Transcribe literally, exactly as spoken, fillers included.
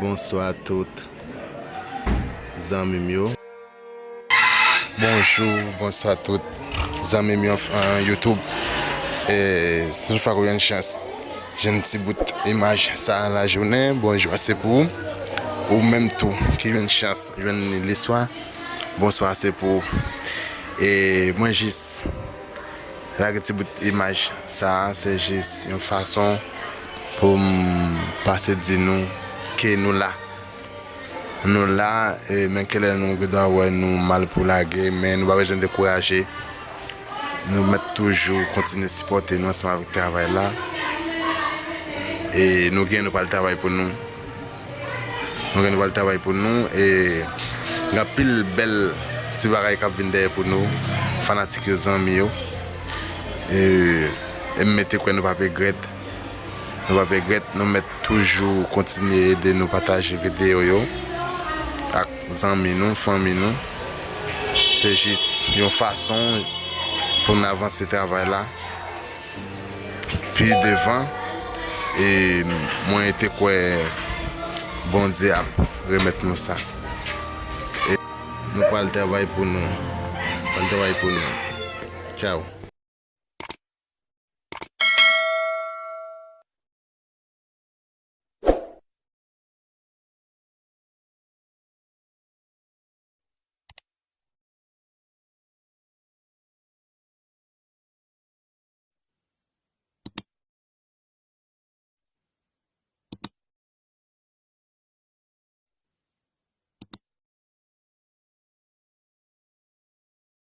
Bonswa tout zanmi m yo. Bonjou, bonswa tout zanmi m yo, an, YouTube. E, si yon fwa ou jwenn chans jwenn ti bout imaj sa a lajounen, bonjou a se pou ou. Ou menm tou ki jwenn chans jwenn li leswa, bonswa se pou ou. E mwen jis lage ti bout imaj sa a, se jis yon fason pou m pase di nou ke nou la. Nou la, e, men kèlè nou gen dwa wè nou mal pou lage, men nou pa bezwen dekouraje. Nou mèt toujou kontinye sipòte nou ansanm avèk travay la. E nou gen nou pral travay pou nou. Nou gen nou pral travay pou nou. E gen anpil bèl ti bagay k ap vin dèyè pou nou, fanatik yo, zanmi yo. E, e m mete kwè nou p ap regrèt. Nou p ap regrèt, nou mèt toujou kontinye ede nou pataje videyo yo ak zanmi nou, fanmi nou. Se jis yon fason pou n avanse travay la pi devan. E mwen te kwè Bondye ap remèt nou sa. E nou pral travay pou nou. Pral travay pou nou. Tchao.